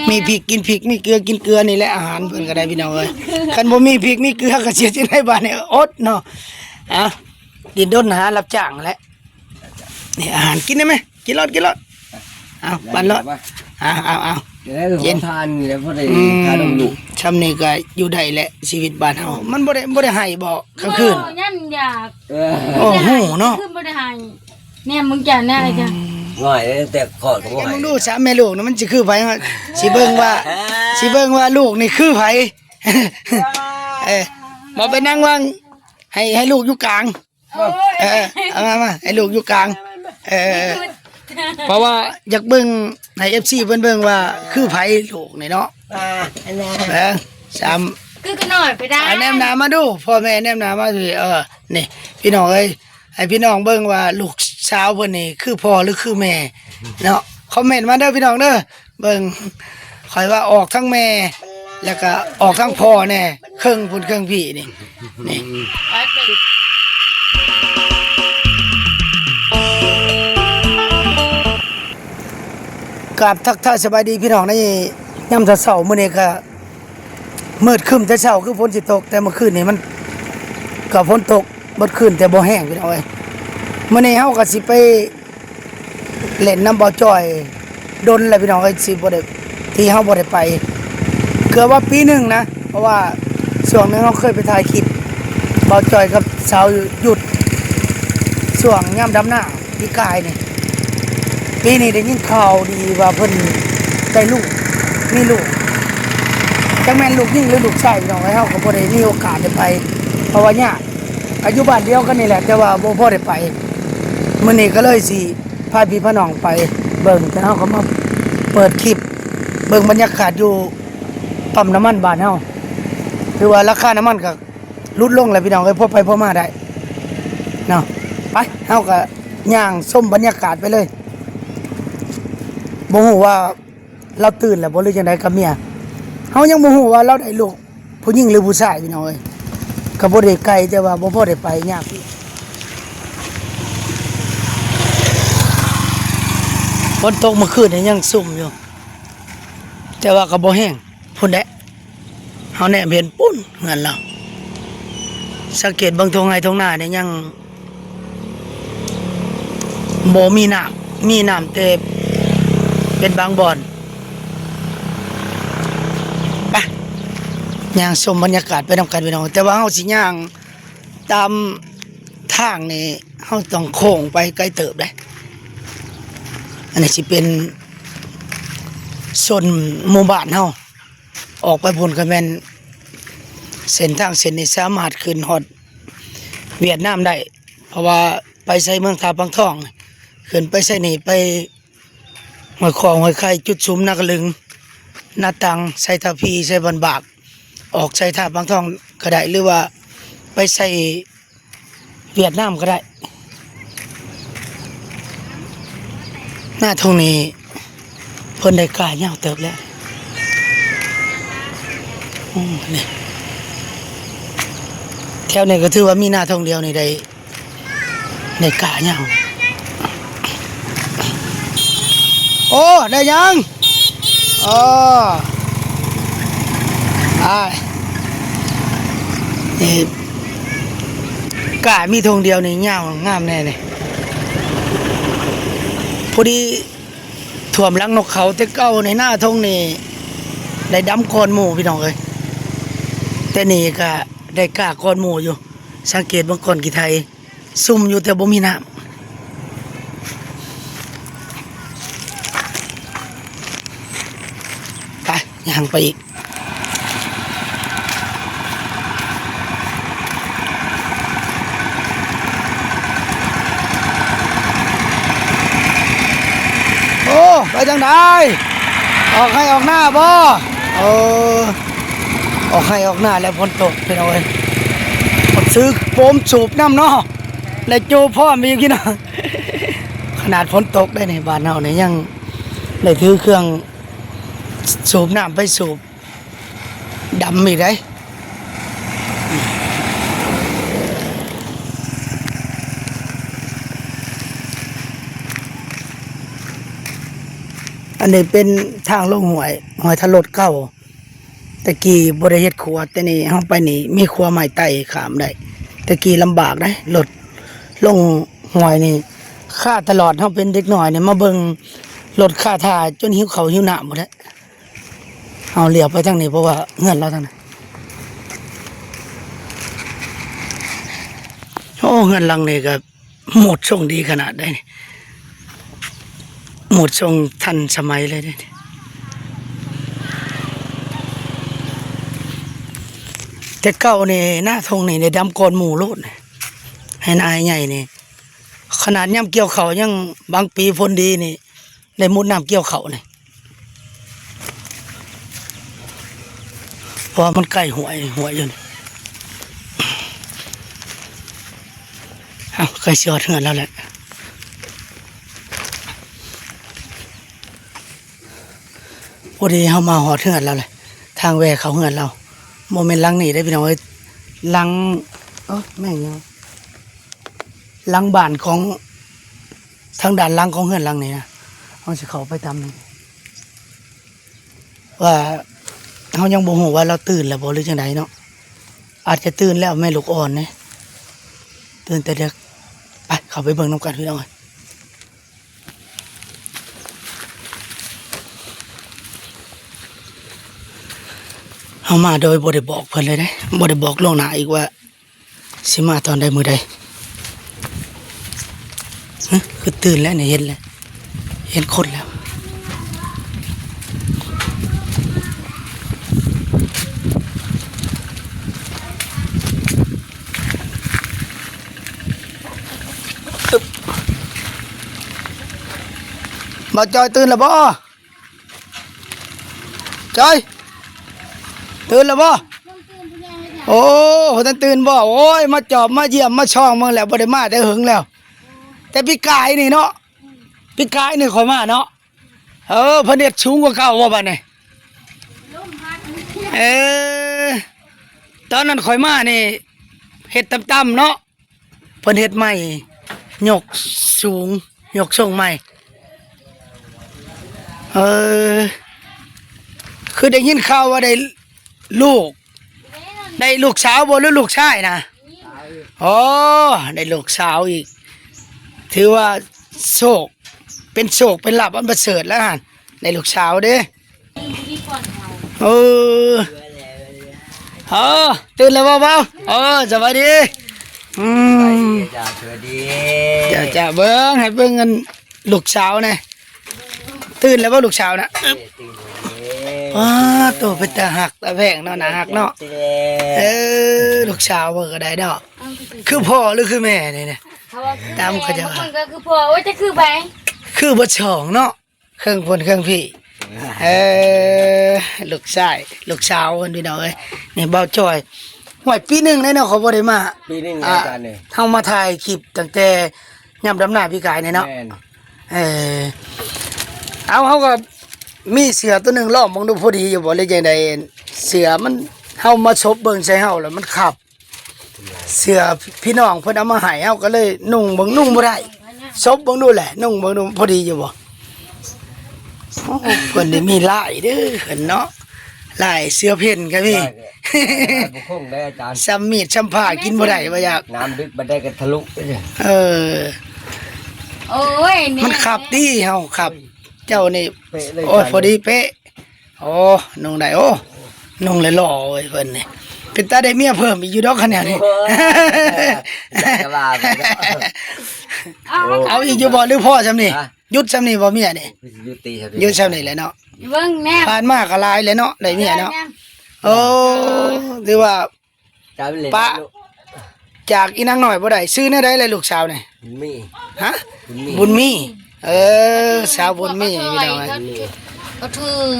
ມີພິກກິນພິກ ມີເກືອກິນເກືອ ນີ້ແຫຼະອາຫານເພິ່ນກໍໄດ້ພີ່ນ້ອງເອີຍ. ຄັນບໍ່ມີພິກມີເກືອກໍຊິເຮັດຈັ່ງໃດບາດນີ້ ອົດເນາະ. ອ່າ ດິ້ນດົນຫາຮັບຈ້າງແຫຼະ. ນີ້ອາຫານກິນໄດ້ໄໝ? ກິນໂລດ ກິນໂລດ. ເອົາ ປັນໂລດ. ເອົາ ເອົາ ເອົາ ຈະໄດ້ເຮັນທານນີ້ແຫຼະ ພໍໄດ້ ອືມ ຄ່ານມລູກ. ຊ່ຳນີ້ກໍຢູ່ໄດ້ແຫຼະ ຊີວິດບ້ານເຮົາ ມັນບໍ່ໄດ້ ບໍ່ໄດ້ໄຫ້ບໍກາງຄືນ? ໂອ້ ຍັນຢາກ ເອີ ໂອ້ ຮູ້ເນາະ ຄືບໍ່ໄດ້ໄຫ້. ແນມເບິ່ງຈານແດ່ ອືມ ອ້າຍຈ້າ ຫວຍ ແຕ່ຄອດກໍບໍ່ໃຫ້. ເບິ່ງດູ ສາມແມ່ລູກນະ ມັນຊິຄືໃຜ? ຊິເບິ່ງວ່າ ຊິເບິ່ງວ່າລູກນີ້ຄືໃຜ. ເອີ ບໍ່ໄປນັ່ງວາງ ໃຫ້ ໃຫ້ລູກຢູ່ກາງ. ເອີ ເອົາມາ ມາ ໃຫ້ລູກຢູ່ກາງ. ເອີ ເພາະວ່າຢາກເບິ່ງ ໃຫ້ເອັຟຊີເພິ່ນເບິ່ງວ່າຄືໃຜລູກນີ້ເນາະ. ເອີ ສາມ ຄືກັນໜ້ອຍໄປໄດ້. ອ່າ ແນມໜ້າມາດູ ພໍ່ແມ່ແນມໜ້າມາ. ເອີ ນີ້ພີ່ນ້ອງເອີຍ ໃຫ້ພີ່ນ້ອງເບິ່ງວ່າລູກສາວເພິ່ນນີ້ຄືພໍ່ຫຼືຄືແມ່ເນາະ. ຄອມເມັນມາເດີພີ່ນ້ອງເດີ. ເບິ່ງ ຂ້ອຍວ່າອອກທັງແມ່ ແລ້ວກະອອກທັງພໍ່ແດ່ ເຄິ່ງພຸ້ນເຄິ່ງພີ້ນີ້ ນີ້. ກາບທັກທາຍສະບາຍດີພີ່ນ້ອງ ໃນຍາມເຊົ້າໆ ມື້ນີ້ກະມືດຄຶ້ມແຕ່ເຊົ້າ ຄືຝົນຊິຕົກ ແຕ່ເມື່ອຄືນນີ້ມັນກະຝົນຕົກ ເບິດຄືນແຕ່ບໍ່ແຮງພີ່ນ້ອງເອີຍ. ມື້ນີ້ເຮົາກໍຊິໄປເລ່ນນຳບ່າວຈ້ອຍດົນແລ້ວພີ່ນ້ອງເອີຍ ຊິບໍ່ໄດ້ ທີ່ເຮົາບໍ່ໄດ້ໄປ ເກືອບວ່າປີໜຶ່ງນະ. ເພາະວ່າຊ່ວງໜຶ່ງເຮົາເຄີຍໄປຖ່າຍຄລິບບ່າວຈ້ອຍກັບສາວຢຸດ ຊ່ວງຍາມດຳນາປີກາຍນີ້. ປີນີ້ໄດ້ຍິນຂ່າວດີວ່າເພິ່ນໄດ້ລູກ ມີລູກ ຈັກແມ່ນລູກຍິງຫຼືລູກຊາຍພີ່ນ້ອງເອີຍ ເຮົາກໍບໍ່ໄດ້ມີໂອກາດໄດ້ໄປ ເພາະວ່າຍາກ ກໍຢູ່ບ້ານດຽວກັນນີ້ແຫຼະ ແຕ່ວ່າບໍ່ພໍໄດ້ໄປ. ມື້ນີ້ກໍເລີຍຊິພາພີ່ພານ້ອງໄປເບິ່ງ ແຕ່ເຮົາກໍມາເປີດຄລິບເບິ່ງບັນຍາກາດຢູ່ປ້ຳນ້ຳມັນບ້ານເຮົາ ຖືວ່າລາຄານ້ຳມັນກໍຫຼຸດລົງແລ້ວພີ່ນ້ອງເອີຍ ພໍໄປພໍມາໄດ້ເນາະ. ໄປ ເຮົາກໍຍ່າງຊົມບັນຍາກາດໄປເລີຍ. ບໍ່ຮູ້ວ່າ ລາວຕື່ນແລ້ວບໍ່ ຫຼືຈັ່ງໃດກັບເມຍ? ເຮົາຍັງບໍ່ຮູ້ວ່າລາວໄດ້ລູກຜູ້ຍິງຫຼືຜູ້ຊາຍພີ່ນ້ອງເອີຍ ກໍບໍ່ໄດ້ໄກ ແຕ່ວ່າບໍ່ພໍໄດ້ໄປ ຍາກ. ຝົນຕົກເມື່ອຄືນນີ້ຍັງຊຸ່ມຢູ່ ແຕ່ວ່າກໍບໍ່ແຮງ ພຸ້ນແຫຼະ. ເຮົາແນມເຫັນປຸ້ນເຮືອນລາວ ສັງເກດເບິ່ງທົ່ງໄຮ່ທົ່ງນານີ້ຍັງບໍ່ມີນ້ຳ ມີນ້ຳແຕ່ເປັນບາງບ່ອນ. ໄປ ຍ່າງຊົມບັນຍາກາດໄປນຳກັນພີ່ນ້ອງ ແຕ່ວ່າເຮົາຊິຍ່າງຕາມທາງນີ້ ເຮົາຕ້ອງໂຄ້ງໄປໄກເຕີບເດ້. ອັນນີ້ຊິເປັນໂຊນໝູ່ບ້ານເຮົາ. ອອກໄປພຸ້ນກໍແມ່ນເສັ້ນທາງເສັ້ນນີ້ສາມາດຂຶ້ນຮອດຫວຽດນາມໄດ້ ເພາະວ່າໄປໃສ່ເມືອງທ່າປາງທອງ ຂຶ້ນໄປໃສ່ນີ້ ໄປຫ້ວຍຄອງ ຫ້ວຍໄຄ ຈຸດຊຸມ ນາກະລຶງ ນາຕັງ ໄຊທ່າພີ ໄຊບ້ານບາກ ອອກໃສ່ທ່າປາງທອງກໍໄດ້ ຫຼືວ່າໄປໃສ່ ຫວຽດນາມກໍໄດ້. ນາທົ່ງນີ້ເພິ່ນໄດ້ກ້າຍາວເຕີບແລ້ວ. ໂອ້ ນີ້ ແຖວນີ້ກໍຖືວ່າມີນາທົ່ງດຽວນີ້ໄດ້ ໄດ້ກ້າຍາວ. ໂອ້ ໄດ້ຫຍັງ? ອໍ ອ້າຍ ນີ້ ກ້າມີທົ່ງດຽວນີ້ ຍາວງາມແດ່ນີ້. ພໍດີຖ້ວມຫຼັງນົກເຂົາແຕ່ເກົ່າໃນນາທົ່ງນີ້ ໄດ້ດຳກ່ອນໝູ່ ພີ່ນ້ອງເອີຍ. ແຕ່ນີ້ກະໄດ້ກ້າກ່ອນໝູ່ຢູ່. ສັງເກດເບິ່ງກ້ອນຂີ້ໄຖ ຊຸ່ມຢູ່ແຕ່ບໍ່ມີນ້ຳ. ໄປ ຍ່າງໄປອີກ. ໂອ້ ໄປທາງໃດ? ອອກໄຮ່ອອກນາບໍ່? ເອີ ອອກໄຮ່ອອກນາແລ້ວ ຝົນຕົກ ພີ່ນ້ອງເອີຍ. ຖືໂປມສູບນຳເນາະ ແລະ ໂຈພ້ອມອີກ ພີ່ນ້ອງ. ຂະໜາດຝົນຕົກໄດ໋ນີ້ ບ້ານເຮົານີ້ຍັງໄດ້ຖືເຄື່ອງສູບນ້ຳໄປສູບ ດຳອີກໄດ໋. ນີ້ເປັນທາງລົງຫ້ວຍ ຫ້ວຍທະລົດເກົ່າ. ແຕ່ກີ້ບໍ່ໄດ້ເຮັດຂົວ ແຕ່ນີ້ເຮົາໄປນີ້ມີຂົວໄມ້ໄຕ່ຂ້າມໄດ້. ແຕ່ກີ້ລຳບາກເດ້ ລົດລົງຫ້ວຍນີ້ຄາຕະຫຼອດ. ເຮົາເປັນເດັກນ້ອຍນີ້ມາເບິ່ງລົດຄາທ່າຈົນຫິວເຂົ້າຫິວນ້ຳໝົດແລ້ວ. ເຮົາລ້ຽວໄປທາງນີ້ ເພາະວ່າເຮືອນລາວທາງນັ້ນ. ໂອ້ ເຮືອນຫຼັງນີ້ກໍ ໂມດຊົງດີຂະໜາດໃດນີ້ ໂມດຊົງທັນສະໄໝເລີຍເດ້. ແຕ່ເກົ່ານີ້ນາທົ່ງນີ້ໄດ້ດຳກ່ອນໝູ່ໂລດ ໄຮ່ນາໄຮ່ໃຫຍ່ນີ້ ຂະໜາດຍາມກ່ຽວເຂົ້າຍັງ ບາງປີຝົນດີນີ້ ໄດ້ມຸດນ້ຳກ່ຽວເຂົ້ານີ້ ເພາະວ່າມັນໃກ້ຫ້ວຍ ຫ້ວຍຢູ່ນີ້. ເອົ້າ ໃກ້ຊິຮອດເຮືອນແລ້ວແຫຼະ. ພໍດີເຮົາມາຮອດເຮືອນລາວແຫຼະ ທາງແວ່ເຂົ້າເຮືອນລາວ. ບໍ່ແມ່ນຫຼັງນີ້ເດ້ພີ່ນ້ອງເອີຍ ຫຼັງ ເອີ ແມ່ນຫຍັງ ຫຼັງບ້ານຂອງ ທາງດ້ານຫຼັງຂອງເຮືອນຫຼັງນີ້ນະ. ເຮົາຊິເຂົ້າໄປຕາມນີ້ ວ່າເຮົາຍັງບໍ່ຮູ້ວ່າລາວຕື່ນແລ້ວບໍ່ ຫຼືຈັ່ງໃດເນາະ. ອາດຈະຕື່ນແລ້ວ ແມ່ລູກອ່ອນເດ້ ຕື່ນແຕ່ເດັກ. ໄປ ເຂົ້າໄປເບິ່ງນຳກັນພີ່ນ້ອງເອີຍ. ເຮົາມາໂດຍບໍ່ໄດ້ບອກເພິ່ນເລີຍເດ້ ບໍ່ໄດ້ບອກລ່ວງໜ້າອີກວ່າຊິມາຕອນໃດມື້ໃດ. ຮະ ຄືຕື່ນແລ້ວນີ້ ເຫັນແລ້ວ ເຫັນຄົນແລ້ວ. ບ່າວຈອຍຕື່ນແລ້ວບໍ່? ຈອຍ ຕື່ນແລ້ວບໍ່? ໂອ້ ບໍ່ທັນຕື່ນບໍ່? ໂອ້ຍ ມາຈອບມາຢ້ຽມມາຊ່ອງເບິ່ງແລ້ວ ບໍ່ໄດ້ມາແຕ່ເຫິງແລ້ວ ແຕ່ປີກາຍນີ້ເນາະ ປີກາຍນີ້ຂ້ອຍມາເນາະ. ເອີ ເພິ່ນເຮັດສູງກວ່າເກົ່າບໍ່ບາດນີ້? ເອີ ຕອນນັ້ນຂ້ອຍມານີ້ເຮັດຕ່ຳໆເນາະ. ເພິ່ນເຮັດໃໝ່ ຍົກສູງ ຍົກຊົງໃໝ່. ເອີ ຄືໄດ້ຍິນຂ່າວວ່າໄດ້ລູກ ໄດ້ລູກສາວບໍ່ ຫຼືລູກຊາຍນະ? ອໍ ໄດ້ລູກສາວອີກ ຖືວ່າໂຊກ ເປັນໂຊກເປັນລາບອັນປະເສີດແລ້ວຫັ້ນ ໄດ້ລູກສາວເດ້. ເອີ ເອີ ຕື່ນແລ້ວບໍ່ບ່າວ? ເອີ ສະບາຍດີ. ອືມ ສະບາຍດີ ເຈົ້າ ສະບາຍດີ. ເຈົ້າ ເຈົ້າ ເບິ່ງ ໃຫ້ເບິ່ງອັນລູກສາວແດ່ ຕື່ນແລ້ວບໍ່ລູກສາວນະ? ເອີ ຕື່ນແລ້ວເດ້. ອ້າ ໂຕເປັນຕາຮັກຕາແພງເນາະ ໜ້າຮັກເນາະ. ເອີ ລູກສາວເພິ່ນກໍໄດ້ເນາະ ຄືພໍ່ຫຼືຄືແມ່ນີ້ນະ? ຕາມເຂົາເຈົ້າວ່າ ບາງຄົນກໍຄືພໍ່ ໂອ້ຍ ແຕ່ຄືໃບ ຄືເບິດສອງເນາະ. ເຄິ່ງພຸ້ນເຄິ່ງພີ້ ເອີ ລູກຊາຍ ລູກສາວເພິ່ນ ພີ່ນ້ອງເອີຍ. ນີ້ບ່າວຈອຍ ຫ້ວຍ ປີໜຶ່ງແລ້ວເນາະ ເຂົາບໍ່ໄດ້ມາ ປີໜຶ່ງ ອາ ອາຈານເອີຍ. ເຮົາມາຖ່າຍຄລິບຕັ້ງແຕ່ຍາມດຳນາປີກາຍນີ້ເນາະ. ແມ່ນ ເອີ ເອົາ ເຮົາກໍມີເສື້ອຕົວໜຶ່ງລອງເບິ່ງດູ ພໍດີຢູ່ບໍ່ ຫຼືຈັ່ງໃດ? ເສື້ອມັນ ເຮົາມາສົບເບິ່ງໃສ່ເຮົາແລ້ວມັນຄັບ ເສື້ອພີ່ນ້ອງເພິ່ນເອົາມາໃຫ້ ເຮົາກໍເລີຍນຸ່ງເບິ່ງ ນຸ່ງບໍ່ໄດ້ ສົບເບິ່ງດູແຫຼະ ນຸ່ງເບິ່ງດູ ພໍດີຢູ່ບໍ່? ໂອ້ ເພິ່ນນີ້ມີລາຍເດີເພິ່ນເນາະ ລາຍເສືອເພັນກໍມີ ບໍ່ຄົງເດ້ອາຈານ ສ່ຳມີດສ່ຳພ້າກິນບໍ່ໄດ້ວ່າຢາກ ນ້ຳດຶກບັນໄດກໍທະລຸ. ເອີ ໂອ້ຍ ມັນຄັບຕິ ເຮົາຄັບ ເຈົ້ານີ້ ເປະເລີຍ ໂອ້ຍ ຈານ ພໍດີເປະ. ໂອ້ ນຸ່ງໄດ້ ໂອ້ ນຸ່ງແລ້ວຫຼໍ່ເວີຍເພິ່ນນີ້ ເປັນຕາໄດ້ເມຍເພີ່ມອີກຢູ່ດອກຄັນແນວນີ້. ໂອ້ຍ ຢາກຈະວ່າໄປເນາະ ເອົາ ເອົາອີກຢູ່ບໍ່ ຫຼືພໍສ່ຳນີ້? ຮະ ຢຸດສ່ຳນີ້ບໍ່ເມຍນີ້? ຢຸດຕິ ຢຸດສ່ຳນີ້ແຫຼະເນາະ. ເບິ່ງແນ່ ຜ່ານມາກໍຫຼາຍແລ້ວເນາະ ໄດ້ເມຍເນາະ. ໂອ້ ຖືວ່າ ປະຈາກອີນາງນ້ອຍບໍ່ໄດ້. ຊື່ແນວໃດລະລູກສາວນີ້? ບຸນມີ. ຮະ? ບຸນມີ. ບຸນມີ ເອີ ສາວບຸນມີ ພີ່ນ້ອງເອີຍ.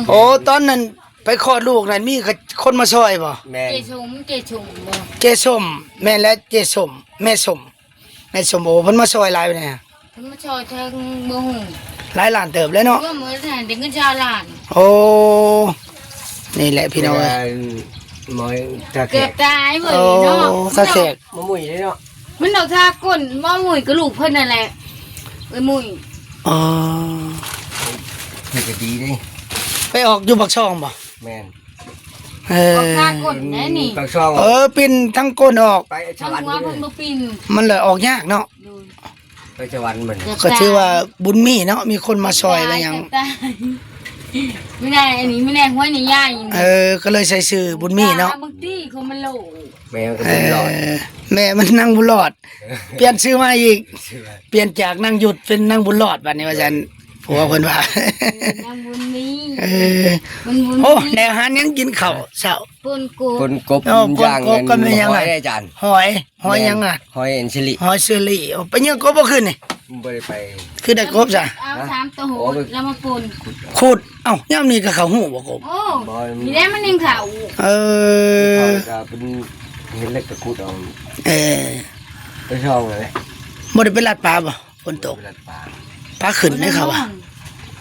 ໂອ້ ຕອນນັ້ນໄປຄອດລູກນັ້ນ ມີຄົນມາຊ່ອຍບໍ່? ແມ່ນ ເຈ້ສົມ ເຈ້ສົມບໍ່? ເຈ້ສົມ ແມ່ນແຫຼະ ເຈ້ສົມ ແມ່ສົມ ແມ່ສົມ. ໂອ້ ເພິ່ນມາຊ່ອຍຫຼາຍປານໃດ? ເພິ່ນມາຊ່ອຍເຖິງບໍ່ຮູ້ ຫຼາຍລ້ານເຕີບແລ້ວເນາະ. ລວມໝົດແລ້ວໄດ້ເງິນຊາວລ້ານ. ໂອ້ ນີ້ແຫຼະພີ່ນ້ອງເອີຍ ເວລາໝໍຕາແຂກ ເກືອບຕາຍເວີຍເນາະ. ໂອ້ ຕາແຂກ ໝໍມຸ້ຍເດ້ເນາະ. ມັນເອົາທາກົ້ນໝໍມຸ້ຍກັບລູກເພິ່ນນັ້ນແຫຼະ ເອີຍມຸ້ຍ. ອໍ ເພິ່ນກໍດີເດ້. ໄປອອກຢູ່ປາກຊ່ອງບໍ່? ແມ່ນ. ເອີ ອອກທາງກົ້ນໄດ້ນີ້ ປາກຊ່ອງ. ເອີ ປິ່ນທາງກົ້ນອອກ ໄປສະຫວັນ ທາງຫົວເພິ່ນບໍ່ປິ່ນ ມັນລະອອກຍາກເນາະ. ໂດຍ ໄປສະຫວັນມັນ ກໍຖືວ່າບຸນມີເນາະ ມີຄົນມາຊ່ອຍແລ້ວຫຍັງ. ແມ່ນແຫຼະ ອັນນີ້ແມ່ນແຫຼະ ຫົວໃຫຍ່. ເອີ ກໍເລີຍໃສ່ຊື່ບຸນມີເນາະ. ບາງທີຄົນມັນໂລ ແມ່ມັນກໍບໍ່ລອດ. ເອີ ແມ່ມັນນາງບຸນລອດ ປ່ຽນຊື່ໃໝ່ອີກ ຊື່ໃໝ່ ປ່ຽນຈາກນາງຢຸດເປັນນາງບຸນລອດບັດນີ້ວ່າຊັ້ນ ຜົວເພິ່ນວ່າ. ເອີ ນາງບຸນມີ. ເອີ ບຸນ ບຸນ ໂອ້ ມີ ແນວຫາຫຍັງກິນເຂົ້າເຊົ້າ? ປົ່ນກົບ ປົ່ນກົບ. ເອີ ປົ່ນກົບ ຍ່າງ ກັບແມ່ນຫຍັງ ຫອຍອາຈານ ຫອຍ ຫອຍຫຍັງອະ? ແມ່ນ ຫອຍອັນຊີຣີ ຫອຍຊີຣີ. ໂອ້ ໄປຍິງກົບບໍ່ຄືນນີ້? ບໍ່ໄດ້ໄປ. ຄືໄດ້ກົບຊະ? ເອົາສາມໂຕ ແລ້ວມາປົ່ນ ຂຸດ. ເອົ້າ ຍາມນີ້ກໍເຂົາຮູ້ບໍ່ກົບ? ໂອ້ ບໍ່ ນີ້ແຫຼະມັນຍັງເຂົາ. ເອີ ເຂົາກໍເປັນເຫັນເຫຼັກກໍຂຸດເອົາ. ເອີ ໄປຊ່ອງນັ້ນແຫຼະ. ບໍ່ໄດ້ໄປລັດປາບໍ່? ຝົນຕົກ ໄປລັດປາ ປາຂຶ້ນເດ້ເຂົາວ່າ.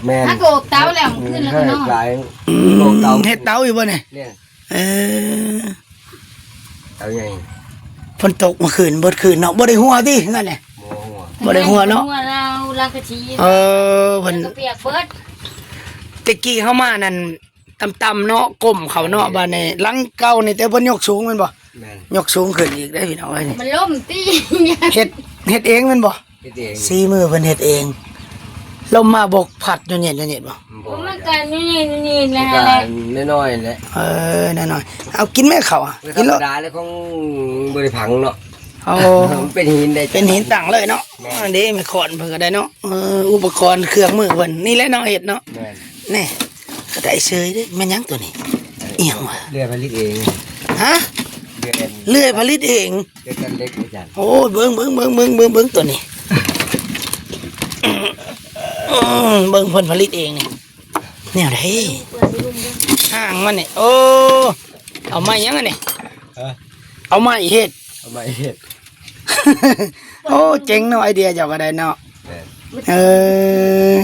ແມ່ນ ຫາໂກກເຕົາແລ້ວ ຄືນແລ້ວກໍນອນ. ອືມ ໂກກເຕົາ ເຮັດເຕົາຢູ່ບໍ່ນີ້? ເອີ ເຕົາໃຫຍ່. ຝົນຕົກເມື່ອຄືນເບິດຄືນເນາະ ບໍ່ໄດ້ຫົວຕິເຮືອນນີ້? ບໍ່ຫົວ ບໍ່ໄດ້ຫົວເນາະ ບໍ່ໄດ້ຫົວ. ເອີ ເພິ່ນ ແລ້ວກໍປຽກເບິດ. ແຕ່ກີ້ເຮົາມານັ້ນຕ່ຳໆເນາະ ກົ້ມເຂົ້າເນາະ. ແມ່ນ ບາດນີ້ຫຼັງເກົ່ານີ້ ແຕ່ເພິ່ນຍົກສູງແມ່ນບໍ່? ແມ່ນ ຍົກສູງຂຶ້ນອີກເດ້ພີ່ນ້ອງເອີຍ. ມັນລົ້ມຕິ ເຮັດ ເຮັດເອງແມ່ນບໍ່? ເຮັດເອງ ສີມືເພິ່ນເຮັດເອງ. ລົມມາບໍ່ພັດຢູ່ເຢັນໆບໍ່? ບໍ່ ມັນກໍຢູ່ເຢັນໆແຫຼະ ມັນກໍນ້ອຍໆແຫຼະ. ເອີ ນ້ອຍໆ. ເອົາກິນແມ່ເຂົ້າ ກິນໂລດ. ທຳມະດາແຫຼະ ຂອງບໍ່ໄດ້ຝັງເນາະ. ໂອ້ ມັນເປັນຫີນໄດ້ ເປັນຫີນຕັ້ງເລີຍເນາະ. ແມ່ນ ອັນນີ້ແມ່ຂອນເພິ່ນກໍໄດ້ເນາະ. ເອີ ອຸປະກອນເຄື່ອງມືເພິ່ນນີ້ແຫຼະເນາະ ເຮັດເນາະ. ແມ່ນ ນີ້ ກໍໄດ້ເຊີຍເດ້. ແມ່ນຫຍັງຕົວນີ້? ອີຫຍັງວະ? ເລື່ອຍຜະລິດເອງ. ຮະ? ເລື່ອຍ ເລື່ອຍຜະລິດເອງ. ເຮັດກັນເຫຼັກອາຈານ. ໂອ້ຍ ເບິ່ງ ເບິ່ງ ເບິ່ງ ເບິ່ງ ເບິ່ງ ເບິ່ງຕົວນີ້ ເບິ່ງເພິ່ນຜະລິດເອງນີ້ ແນວໃດ? ຫາງມັນນີ້ ໂອ້ ເອົາໄມ້ຫຍັງອັນນີ້? ຮະ? ເອົາໄມ້ເຮັດ ເອົາໄມ້ເຮັດ. ໂອ້ ເຈັງເນາະ ໄອເດຍເຈົ້າກໍໄດ້ເນາະ. ແມ່ນ ເອີ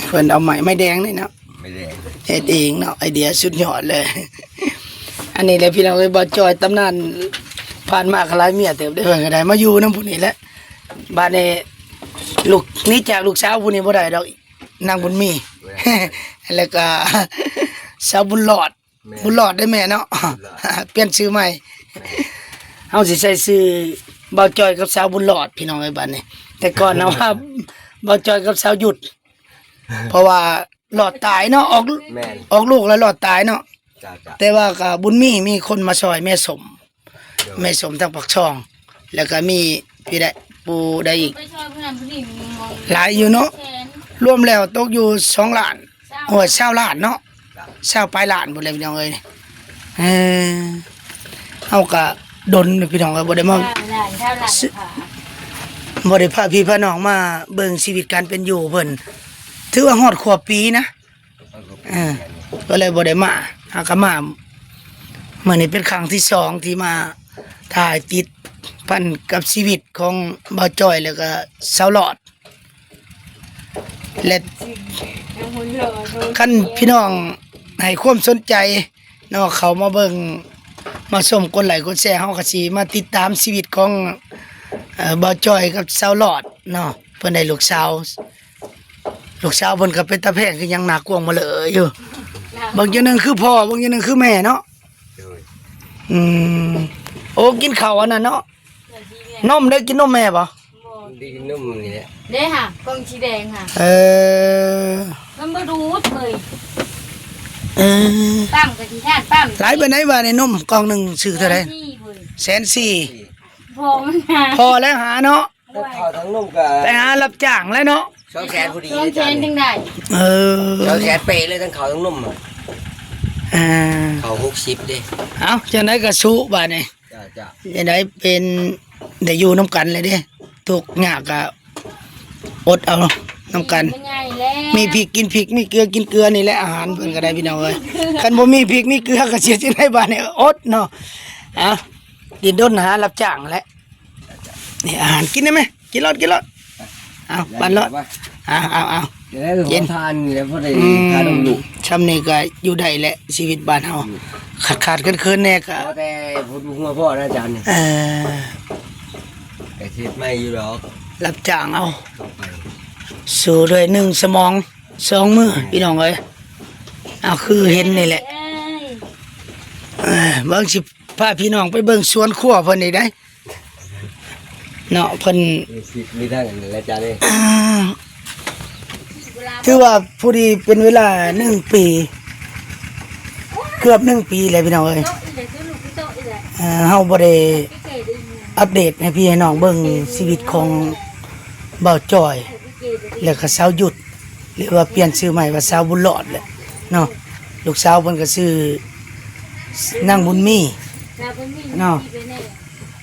ເພິ່ນເອົາໄມ້ ໄມ້ແດງນີ້ເນາະ. ໄມ້ແດງ ເຮັດເອງເນາະ ໄອເດຍສຸດຍອດເລີຍ. ອັນນີ້ແຫຼະພີ່ນ້ອງເອີຍ ບ່າວຈ້ອຍຕຳນານ ຜ່ານມາກໍຫຼາຍເມຍເຕີບເດ້ ເພິ່ນກໍໄດ້ມາຢູ່ນຳຜູ້ນີ້ແຫຼະ. ບາດນີ້ລູກ ໜີຈາກລູກສາວຜູ້ນີ້ບໍ່ໄດ້ດອກ ນາງບຸນມີ ແລ້ວກໍສາວບຸນຫຼອດ. ແມ່ນ ບຸນຫຼອດເດ້ແມ່ເນາະ ບຸນຫຼອດ ປ່ຽນຊື່ໃໝ່. ແມ່ນ ເຮົາຊິໃສ່ຊື່ບ່າວຈ້ອຍກັບສາວບຸນຫຼອດ ພີ່ນ້ອງເອີຍ ບາດນີ້. ແຕ່ກ່ອນເຮົາວ່າບ່າວຈ້ອຍກັບສາວຢຸດ ເພາະວ່າຫຼອດຕາຍເນາະ ອອກ ແມ່ນ ອອກລູກແລ້ວຫຼອດຕາຍເນາະ. ເຈົ້າໆ ແຕ່ວ່າກໍບຸນມີ ມີຄົນມາຊ່ອຍແມ່ສົມ ໂດຍ ແມ່ສົມທາງປາກຊ່ອງ ແລ້ວກໍມີພີ່ໃດ ຜູ້ໃດອີກ ໄປຊ່ອຍຜູ້ນັ້ນຜູ້ນີ້ ຫຼາຍຢູ່ເນາະ. ແສນ ລວມແລ້ວຕົກຢູ່ສອງລ້ານ ໂອ້ຍ ຊາວລ້ານເນາະ ຊາວປາຍລ້ານພຸ້ນແຫຼະພີ່ນ້ອງເອີຍ. ເອີ ເຮົາກໍດົນພີ່ນ້ອງເອີຍ ບໍ່ໄດ້ມາ ຊາວລ້ານ ຊາວລ້ານ ຊ- ບໍ່ໄດ້ພາພີ່ພານ້ອງມາເບິ່ງຊີວິດການເປັນຢູ່ເພິ່ນ ຖືວ່າຮອດຂວບປີນະ. ເອີ ກໍເລີຍບໍ່ໄດ້ມາ ຫາກໍມາ ມື້ນີ້ເປັນຄັ້ງທີສອງທີ່ມາຖ່າຍຕິດພັນກັບຊີວິດຂອງບ່າວຈ້ອຍ ແລ້ວກໍສາວຫຼອດ. ແລະ ຄັນພີ່ນ້ອງໃຫ້ຄວາມສົນໃຈເນາະ ເຂົ້າມາເບິ່ງ ມາຊົມ ກົດໄລ້ກົດແຊ ເຮົາກໍຊິມາຕິດຕາມຊີວິດຂອງ ເອີ ບ່າວຈ້ອຍກັບສາວຫຼອດເນາະ. ເພິ່ນໄດ້ລູກສາວ ລູກສາວເພິ່ນກໍເປັນຕາແພງຄືຫຍັງ ໜ້າກວງມາເລີຍຢູ່ ເບິ່ງຈັ່ງໜຶ່ງຄືພໍ່ ເບິ່ງຈັ່ງໜຶ່ງຄືແມ່ເນາະ. ໂດຍ ອືມ ໂອ້ ກິນເຂົ້າອັນນັ້ນເນາະ ນົມເດ້ ກິນນົມແມ່ບໍ່? ບໍ່ ກິນນົມນີ້ແຫຼະ ເດ້ຫະ ກ່ອງສີແດງຫະ. ເອີ ມັນບໍ່ດູດເວີຍ. ເອີ ປ້ຳກໍຂີ້ຄ້ານປ້ຳ. ຫຼາຍປານໃດວ່າໃນນົມກ່ອງໜຶ່ງຊື້ເທົ່າໃດ? ແສນສີ່ເວີຍ ແສນສີ່. ພໍມັນຫາ ພໍແລ້ວຫາເນາະ. ແຕ່ເຂົ້າທັງນົມກໍ ໄປຫາຮັບຈ້າງແລ້ວເນາະ ສອງແສນພໍດີ ສອງແສນຈຶ່ງໄດ້. ເອີ ສອງແສນເປະເລີຍ ທັງເຂົ້າທັງນົມ. ອ່າ ເຂົ້າຫົກສິບເດ້. ເອົ້າ ຈັ່ງໃດກໍສູ້ບາດນີ້. ຈ້າ ຈ້າ ຈັ່ງໃດເປັນໄດ້ຢູ່ນຳກັນແລ້ວເດ້ ທຸກຍາກກໍອົດເອົານຳກັນ. ມີພິກກິນພິກ ມີເກືອກິນເກືອ ນີ້ແຫຼະອາຫານເພິ່ນກໍໄດ້ ພີ່ນ້ອງເອີຍ. ຄັນບໍ່ມີພິກມີເກືອກໍຊິເຮັດຈັ່ງໃດບາດນີ້ ອົດເນາະ. ເອົ້າ ດິ້ນດົນຫາຮັບຈ້າງແຫຼະ. ນີ້ອາຫານ ກິນໄດ້ໄໝ? ກິນໂລດ ກິນໂລດ. ເອົາ ປັ້ນໂລດ. ເອົາ ເອົາ ເອົາ ເຢັນ ທານນີ້ແຫຼະ ພໍໄດ້ ອືມ ທານນຳລູກ. ຊ່ຳນີ້ກໍຢູ່ໄດ້ແຫຼະ ຊີວິດບ້ານເຮົາ. ອືມ ຂາດໆເຂີນໆແດ່ກໍ ພໍແຕ່ຜູ້ດູຫົວພໍ່ນະອາຈານນີ້. ເອີ ກໍເຮັດໃໝ່ຢູ່ດອກ ຮັບຈ້າງເອົາ ໄປ ສູ້ດ້ວຍໜຶ່ງສະໝອງ ສອງມື ພີ່ນ້ອງເອີຍ. ເອົາ ຄືເຫັນນີ້ແຫຼະ ເອີຍ ເອີ ເບິ່ງ ຊິພາພີ່ນ້ອງໄປເບິ່ງສວນຄົວເພິ່ນອີກໄດ໋ເນາະ ເພິ່ນ ມີທັງອັນນັ້ນແຫຼະຈ້າເດ້ ອ່າ ຖືວ່າພໍດີເປັນເວລາໜຶ່ງປີ ເກືອບໜຶ່ງປີແລ້ວພີ່ນ້ອງເອີຍ ເອີ ເຮົາບໍ່ໄດ້ອັບເດດໃຫ້ພີ່ໃຫ້ນ້ອງເບິ່ງຊີວິດຂອງບ່າວຈ້ອຍ ແລ້ວກໍສາວຢຸດ ຫຼືວ່າປ່ຽນຊື່ໃໝ່ວ່າສາວບຸນລອດແຫຼະເນາະ ລູກສາວເພິ່ນກໍຊື່ນາງບຸນມີເນາະ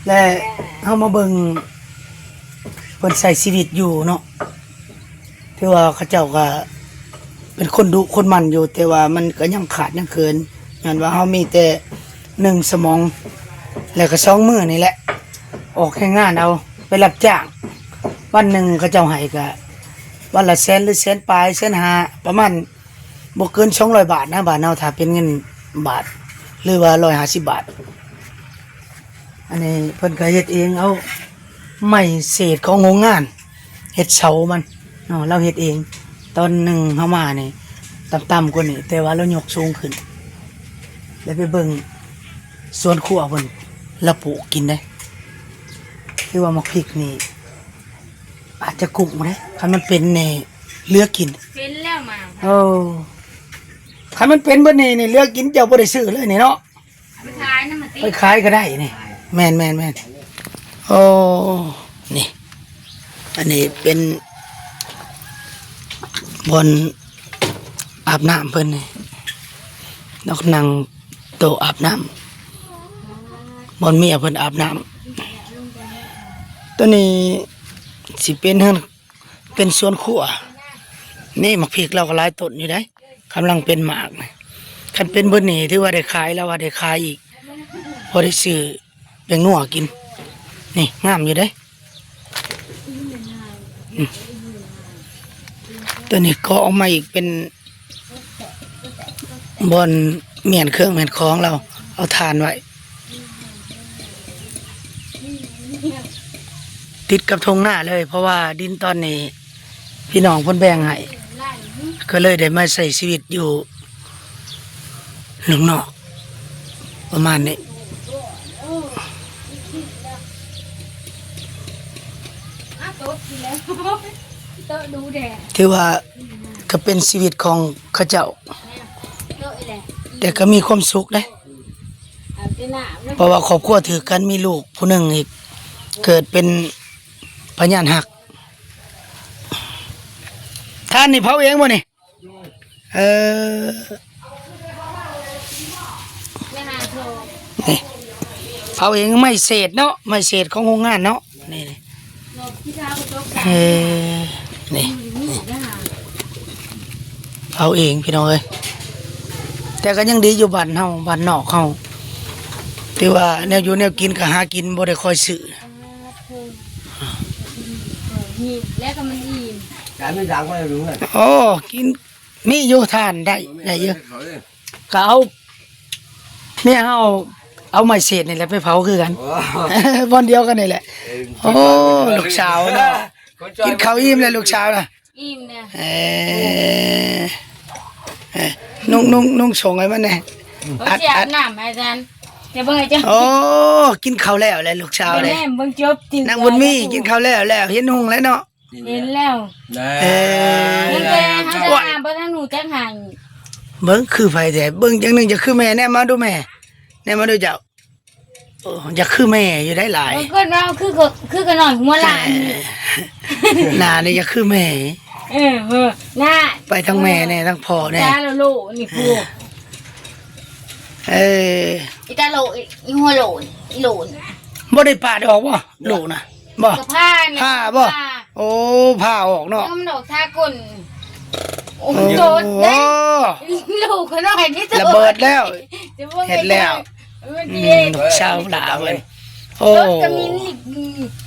ແລະເຮົາມາເບິ່ງເພິ່ນໃຊ້ຊີວິດຢູ່ເນາະ ຖືວ່າເຂົາເຈົ້າກໍເປັນຄົນດຸຄົນໝັ່ນຢູ່ ແຕ່ວ່າມັນກໍຍັງຂາດຍັງເຂີນ ຍ້ອນວ່າເຮົາມີແຕ່ໜຶ່ງສະໝອງ ແລ້ວກໍສອງມືນີ້ແຫຼະ ອອກແຮງງານເອົາ ໄປຮັບຈ້າງ ວັນໜຶ່ງເຂົາເຈົ້າໃຫ້ກໍວັນລະແສນ ຫຼື ແສນປາຍ ແສນຫ້າ ປະມານບໍ່ເກີນສອງຮ້ອຍບາດນະ ບ້ານເຮົາ ຖ້າເປັນເງິນບາດ ຫຼືວ່າຮ້ອຍຫ້າສິບບາດ. ອັນນີ້ເພິ່ນກໍເຮັດເອງ ເອົາໄມ້ເສດຂອງໂຮງງານເຮັດເສົາມັນເນາະ ລາວເຮັດເອງ. ຕອນໜຶ່ງເຮົາມານີ້ຕ່ຳໆກວ່ານີ້ ແຕ່ວ່າລາວຍົກສູງຂຶ້ນ. ແລ້ວໄປເບິ່ງສວນຄົວເພິ່ນ ລາວປູກກິນເດ້ ຄືວ່າໝາກພິກນີ້ອາດຈະກຸ້ງເດ້ ຄັນມັນເປັນນີ້ເຫຼືອກິນ ເປັນແລ້ວໝາກ ໂອ້ ຄັນມັນເປັນເບິດນີ້ນີ້ເຫຼືອກິນ ເຈົ້າບໍ່ໄດ້ຊື້ເລີຍນີ້ເນາະ. ໄປຂາຍນຳມັນຕິ ໄປຂາຍກໍໄດ້ນີ້ ແມ່ນໆໆ ໂອ້ ນີ້ ອັນນີ້ເປັນບ່ອນອາບນ້ຳເພິ່ນນີ້ ນອກນັ່ງໂຕະອາບນ້ຳ ບ່ອນເມຍເພິ່ນອາບນ້ຳ. ໂຕນີ້ຊິເປັນເຮືອນ ເປັນສວນຄົວ ນີ້ໝາກພິກລາວກໍຫຼາຍຕົ້ນຢູ່ເດ້ ກຳລັງເປັນໝາກ. ຄັນເປັນເບິດນີ້ຖືວ່າໄດ້ຂາຍ ລາວວ່າໄດ້ຂາຍອີກ ພໍໄດ້ຊື້ແປ້ງນົວກິນ. ນີ້ງາມຢູ່ເດ້ ອືມ ໂຕນີ້ກໍອອກມາອີກເປັນ ບ່ອນມ້ຽນເຄື່ອງມ້ຽນຂອງລາວ ເອົາຖ່ານໄວ້ ຕິດກັບທົ່ງນາເລີຍ ເພາະວ່າດິນຕອນນີ້ພີ່ນ້ອງເພິ່ນແບ່ງໃຫ້ ກໍເລີຍໄດ້ມາໃຊ້ຊີວິດຢູ່ເມືອງນອກ ປະມານນີ້. ຖືວ່າກໍເປັນຊີວິດຂອງເຂົາເຈົ້າ ແຕ່ກໍມີຄວາມສຸກເດ້ ເພາະວ່າຄອບຄົວຖືກກັນ ມີລູກຜູ້ໜຶ່ງອີກ ເກີດເປັນພະຍາດຮັກ. ຖ່ານນີ້ເຜົາເອງບໍ່ນີ້? ເອີ ນີ້ ເຜົາເອງ ໄມ້ເສດເນາະ ໄມ້ເສດຂອງໂຮງງານເນາະ ນີ້ ເອີ ນີ້ ນີ້ ເຜົາເອງພີ່ນ້ອງເອີຍ. ແຕ່ກໍຍັງດີຢູ່ບ້ານເຮົາ ບ້ານນອກເຮົາ ຖືວ່າແນວຢູ່ແນວກິນກໍຫາກິນ ບໍ່ໄດ້ຄ່ອຍຊື້ ແລ້ວກໍມັນອີ່ມ ການມີດາວກໍຢູ່ເຮືອນ ໂອ້ ກິນ ມີຢູ່ ທານໄດ້ ໄດ້ຢູ່ ກໍເອົາ ເມຍເຮົາເອົາໄມ້ເສດນີ້ແຫຼະໄປເຜົາຄືກັນ ໂອ້ ບ່ອນດຽວກັນນີ້ແຫຼະ. ເອີ ໂອ້ ລູກສາວເນາະ ກິນເຂົ້າອີ່ມແລ້ວລູກສາວນະ ອີ່ມແລ້ວ ເອີ ເອີ ນຸ່ງ ນຸ່ງ ນຸ່ງສົ້ງໃຫ້ມັນແດ່ ອືມ ອັດ ເອົາເສຍ ອັດ ອາບນ້ຳໃຫ້ຊັ້ນ ຈະເບິ່ງໃຫ້ເຈົ້າ ໂອ້ ກິນເຂົ້າແລ້ວແຫຼະລູກສາວເດ້ ແມ່ນ ເບິ່ງຈົບຕິ ນາງບຸນມີກິນເຂົ້າແລ້ວ ແລ້ວເຫັນຮຸ່ງແລ້ວເນາະ. ເຫັນແລ້ວ ເອີ ຍັງແຕ່ເຮົາຈະຫາບໍ່ທັນຮູ້ຈັກໃຫ້ ເບິ່ງຄືໃຜແທ້ ເບິ່ງຈັ່ງໜຶ່ງຈະຄືແມ່ ແນມມາດູແມ່ ແນມມາດູເຈົ້າ ໂອ້ ຢາກຄືແມ່ຢູ່ໄດ໋ຫຼາຍ ບາງຄົນວ່າຄື ຄືຂະນ້ອຍຫົວຫຼ້ານ ເອີ ໜ້ານີ້ຢາກຄືແມ່ ເອີ ເອີ ໜ້າ ໄປທາງແມ່ແດ່ ທາງພໍ່ແດ່ ຕາໂຫຼນີ້ ເອີ ຜູ້ ເອີ ອີຕາໂຫຼ ອີຫົວໂຫຼ ອີໂຫຼ ບໍ່ໄດ້ປາດອອກບໍ່ ໂຫຼນະ? ບໍ່ ກໍຜ່ານີ້ ຜ່າບໍ່? ຜ່າ ໂອ້ ຜ່າອອກເນາະ ມັນອອກທາກົ້ນ ໂອ້ ໂຕດເດ້ ລູກຂະນ້ອຍນີ້ ລະເບີດແລ້ວ ຈະບໍ່ ເຮັດແລ້ວ ມັນຊິ ອືມ ເຮັດ ລູກສາວຫຼ້າເພິ່ນ ໂອ້ ໂຕດກໍມີນີ້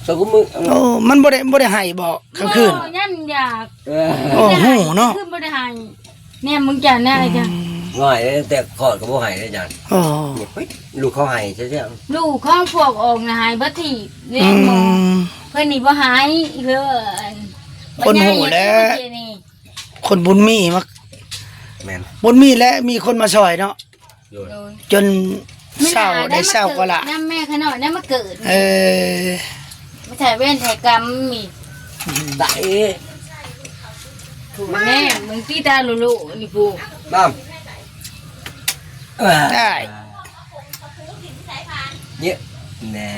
ໂຕກໍມື ໂອ້ ມັນບໍ່ໄດ້ ບໍ່ໄດ້ໄຫ້ບໍ່ກາງຄືນ? ບໍ່ ຍາມຢາກ ເອີ ໂອ້ ຮູ້ເນາະ ຄືນບໍ່ໄດ້ໄຫ້. ແນມເບິ່ງຈານແດ່ ອືມ ອາຈານ ນ້ອຍ ແຕ່ຄອດກໍບໍ່ໃຫ້ເດ້ອາຈານ ອໍ ລູກເຂົາໃຫ້ແທ້ໆ ລູກຂອງພວກອອກນະໃຫ້ບັດທີ ອືມ ເພິ່ນນີ້ບໍ່ໃຫ້ ເພິ່ນ ຄົນຮູ້ແລ້ວ ຄົນບຸນມີມາ ແມ່ນ ບຸນມີແລະ ມີຄົນມາຊ່ອຍເນາະ ໂດຍ ໂດຍ ຈົນເຊົາ ໄດ້ເຊົາກວ່າລະ ນຳແມ່ຂະນ້ອຍນຳມາເກີດ ເອີ ມາຖ່າຍເວນຖ່າຍກຳນີ້ ໄດ້ ໂຖແມ່ ມຶງຕີຕາໂລໂລນີ້ພຸ້ນ ນ້ຳ ເອີ ໄດ້ ເຍະ ແນ່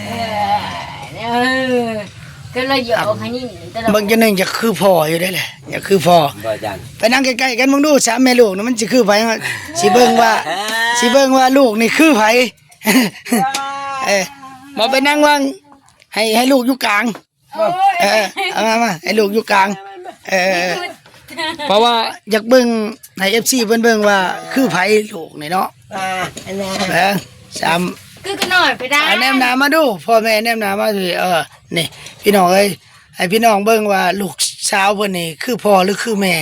ເອີ ກໍເລີຍຢາກອອກໃຫ້ຍິງຕະຫຼອດ ເບິ່ງຈັ່ງໜຶ່ງຢາກຄືພໍ່ຢູ່ເດ້ແຫຼະ ຢາກຄືພໍ່ ບໍ່ຈັນ ໄປນັ່ງໃກ້ໆກັນເບິ່ງດູ ສາມແມ່ລູກນີ້ມັນຊິຄືໃຜ ຊິເບິ່ງວ່າ ຊິເບິ່ງວ່າລູກນີ້ຄືໃຜ ເອີ ບໍ່ໄປນັ່ງວາງ ໃຫ້ ໃຫ້ລູກຢູ່ກາງ ໂອ້ຍ ເອີ ເອົາມາ ມາ ໃຫ້ລູກຢູ່ກາງ ເອີ ເພາະວ່າຢາກເບິ່ງ ໃຫ້ເອັຟຊີເພິ່ນເບິ່ງວ່າຄືໃຜລູກນີ້ເນາະ ອ່າ ອັນນັ້ນ ເອີ ສາມ ຄືກະນ້ອຍໄປໄດ້ ອ່າ ແນມໜ້າມາດູ ພໍ່ແມ່ແນມໜ້າມາ ເອີ ນີ້ ພີ່ນ້ອງເອີຍ ໃຫ້ພີ່ນ້ອງເບິ່ງວ່າລູກສາວເພິ່ນນີ້ຄືພໍ່ຫຼືຄືແມ່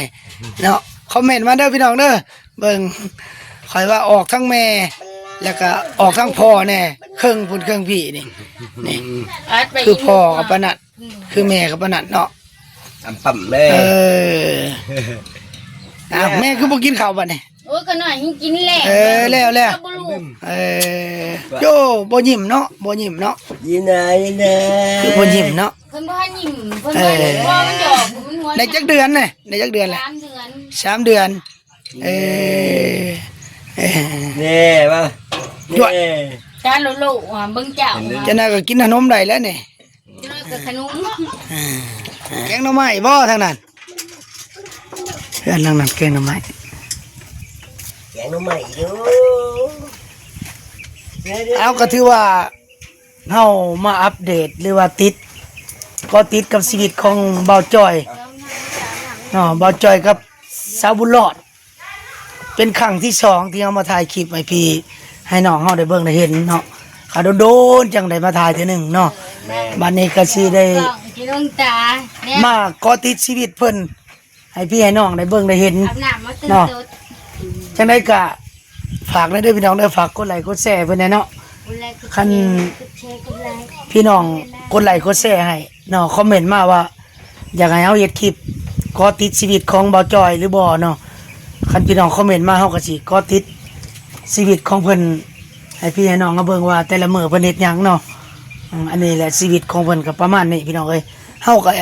ເນາະ ຄອມເມັນມາເດີພີ່ນ້ອງເດີ ເບິ່ງ ຂ້ອຍວ່າອອກທັງແມ່ ແລ້ວກະອອກທັງພໍ່ແດ່ ເຄິ່ງພຸ້ນເຄິ່ງພີ້ນີ້ ນີ້ ອັດໄປ ຄືພໍ່ກັບປານນັ້ນ ອືມ ຄືແມ່ກັບປານນັ້ນເນາະ ອຳປ້ຳເລີຍ ເອີ ອ້າວ ແມ່ຄືບໍ່ກິນເຂົ້າບັດນີ້ ໂອ້ຍ ຂະນ້ອຍຍັງກິນແລ້ວ ເອີ ແລ້ວ ແລ້ວ ເອີ ໂຢ ບໍ່ຍິ້ມເນາະ ບໍ່ຍິ້ມເນາະ ຍິ້ມນະ ຍິ້ມນະ ຄືບໍ່ຍິ້ມເນາະ ເພິ່ນບໍ່ໃຫ້ຍິ້ມ ເພິ່ນ ເອີ ບໍ່ໃຫ້ ບໍ່ມັນຢອກ ມັນຫົວ ໄດ້ຈັກເດືອນນະ ໄດ້ຈັກເດືອນແລ້ວ ສາມເດືອນ ສາມເດືອນ ເອີ ເອີ ແນ່ວ່າ ຈວດ ແນ່ ຕາໂລໂລ ອ່າ ເບິ່ງເຈົ້າ ຈັ່ງນັ້ນກໍກິນຂະໜົມໄດ້ແລ້ວນີ້ ເຈົ້າກໍຂະໜົມ ແກງໜໍ່ໄມ້ບໍ່ທາງນັ້ນ ເຮືອນຫຼັງນັ້ນແກງໜໍ່ໄມ້ ແກງໜໍ່ໄມ້ຢູ່ ເອົາ ກໍຖືວ່າ ເຮົາມາອັບເດດ ຫຼືວ່າຕິດ ກໍຕິດກັບຊີວິດຂອງບ່າວຈ້ອຍເນາະ ບ່າວຈ້ອຍກັບສາວບຸນລອດ ເປັນຄັ້ງທີສອງທີ່ເຮົາມາຖ່າຍຄລິບໃຫ້ພີ່ໃຫ້ນ້ອງເຮົາໄດ້ເບິ່ງໄດ້ເຫັນເນາະ ຫາດົນໆຈັ່ງໄດ້ມາຖ່າຍເທື່ອໜຶ່ງເນາະ ແມ່ນ ບັດນີ້ກໍຊິໄດ້ ພີ່ນ້ອງຕາ ມາເກາະຕິດຊີວິດເພິ່ນ ໃຫ້ພີ່ໃຫ້ນ້ອງໄດ້ເບິ່ງໄດ້ເຫັນ ອາບນ້ຳມາຕື່ນ ເນາະ ສົດ ຈັ່ງໃດກະຝາກແດ່ເດີພີ່ນ້ອງເດີ ຝາກກົດໄລກົດແຊເພິ່ນແດ່ເນາະ ກົດໄລກົດ ຄັນ ກົດແຊ ກົດໄລ ພີ່ນ້ອງກົດໄລກົດແຊໃຫ້ເນາະ ຄອມເມັນມາວ່າຢາກໃຫ້ເຮົາເຮັດຄລິບເກາະຕິດຊີວິດຂອງບ່າວຈ້ອຍຫຼືບໍ່ເນາະ ຄັນພີ່ນ້ອງຄອມເມັນມາ ເຮົາກໍຊິເກາະຕິດຊີວິດຂອງເພິ່ນໃຫ້ພີ່ໃຫ້ນ້ອງເຮົາເບິ່ງວ່າແຕ່ລະມື້ເພິ່ນເຮັດຫຍັງເນາະ ອືມ ອັນນີ້ແຫຼະຊີວິດຂອງເພິ່ນກໍປະມານນີ້ພີ່ນ້ອງເອີຍ ເຮົາກໍ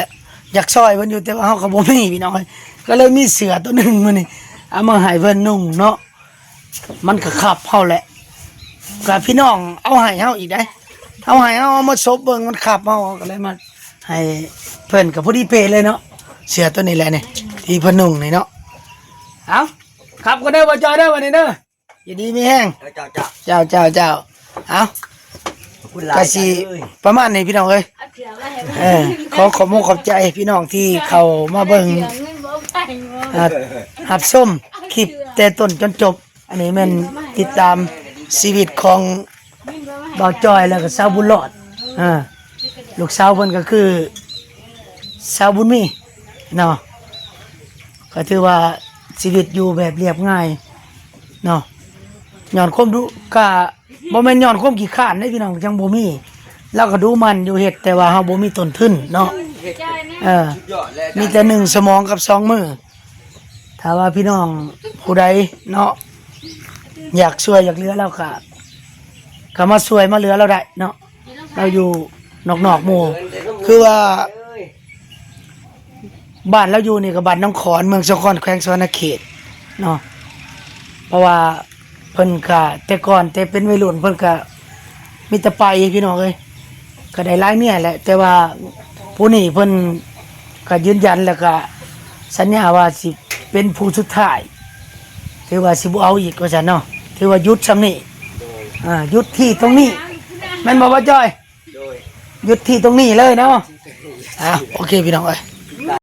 ຢາກຊ່ອຍເພິ່ນຢູ່ ແຕ່ວ່າເຮົາກໍບໍ່ມີພີ່ນ້ອງເອີຍ ກໍເລີຍມີເສື້ອໂຕໜຶ່ງມື້ນີ້ ເອົາມາໃຫ້ເພິ່ນນຸ່ງເນາະ ມັນກໍຂັບເຮົາແຫຼະ ກໍພີ່ນ້ອງເອົາໃຫ້ເຮົາອີກໃດ ເອົາໃຫ້ເຮົາ ເອົາມາສົບເບິ່ງ ມັນຂັບເຮົາ ກໍເລີຍມາໃຫ້ເພິ່ນ ກໍພໍດີເປະເລີຍເນາະ ເສື້ອໂຕນີ້ແຫຼະນີ້ ທີ່ເພິ່ນນຸ່ງນີ້ເນາະ ເອົາ ຂັບກ່ອນເດີ ບ່າວຈ້ອຍເດີ ບັດນີ້ເດີ ຢູ່ດີມີແຮງ ເຈົ້າ ເຈົ້າ ເຈົ້າ ເຈົ້າ ເຈົ້າ ເອົາ ຂອບຄຸນຫຼາຍ ກໍຊິ ເອີຍ ປະມານນີ້ພີ່ນ້ອງເອີຍ ເອົາເສື້ອມາໃຫ້ ເອີ ຂໍຂອບມຸກຂອບໃຈພີ່ນ້ອງທີ່ເຂົ້າມາເບິ່ງ ເອົາເສື້ອມາໃຫ້ ອ່າ ຮັບຊົມຄລິບແຕ່ຕົ້ນຈົນຈົບ ອັນນີ້ແມ່ນຕິດຕາມຊີວິດຂອງບ່າວຈ້ອຍ ແລ້ວກໍສາວບຸນລອດ ອ່າ ລູກສາວເພິ່ນກໍຄືສາວບຸນມີເນາະ ກໍຖືວ່າຊີວິດຢູ່ແບບລຽບງ່າຍເນາະ ຍ້ອນຄວາມດຸ ກະບໍ່ແມ່ນຍ້ອນຄວາມຂີ້ຄ້ານເດ້ພີ່ນ້ອງ ຈັ່ງບໍ່ມີ ລາວກໍດຸໝັ່ນຢູ່ເຮັດ ແຕ່ວ່າເຮົາບໍ່ມີຕົ້ນທຶນເນາະ ເອີ ມີແຕ່ໜຶ່ງສະໝອງກັບສອງມື ຖ້າວ່າພີ່ນ້ອງຜູ້ໃດເນາະ ຢາກຊ່ວຍຢາກເຫຼືອລາວກະ ກໍມາຊ່ວຍມາເຫຼືອລາວໄດ້ເນາະ ລາວຢູ່ນອກໆໝູ່ ຄືວ່າ ບ້ານລາວຢູ່ນີ້ກໍບ້ານໜອງຂອນ ເມືອງສາຄອນ ແຂວງສະຫວັນນະເຂດເນາະ ເພາະວ່າເພິ່ນກະ ແຕ່ກ່ອນແຕ່ເປັນໄວລຸ້ນເພິ່ນກະມີແຕ່ໄປພີ່ນ້ອງເອີຍ ກໍໄດ້ຫຼາຍເມຍແຫຼະ ແຕ່ວ່າຜູ້ນີ້ເພິ່ນກໍຢືນຢັນ ແລ້ວກໍສັນຍາວ່າຊິເປັນຜູ້ສຸດທ້າຍ ຖືວ່າຊິບໍ່ເອົາອີກວ່າຊັ້ນເນາະ ຖືວ່າຢຸດຊ່ຳນີ້ ອ່າ ຢຸດທີ່ຕົງນີ້ ແມ່ນບໍ່ ບ່າວຈ້ອຍ? ໂດຍ ຢຸດທີ່ຕົງນີ້ເລີຍເນາະ ອ່າ ໂອເຄພີ່ນ້ອງເອີຍ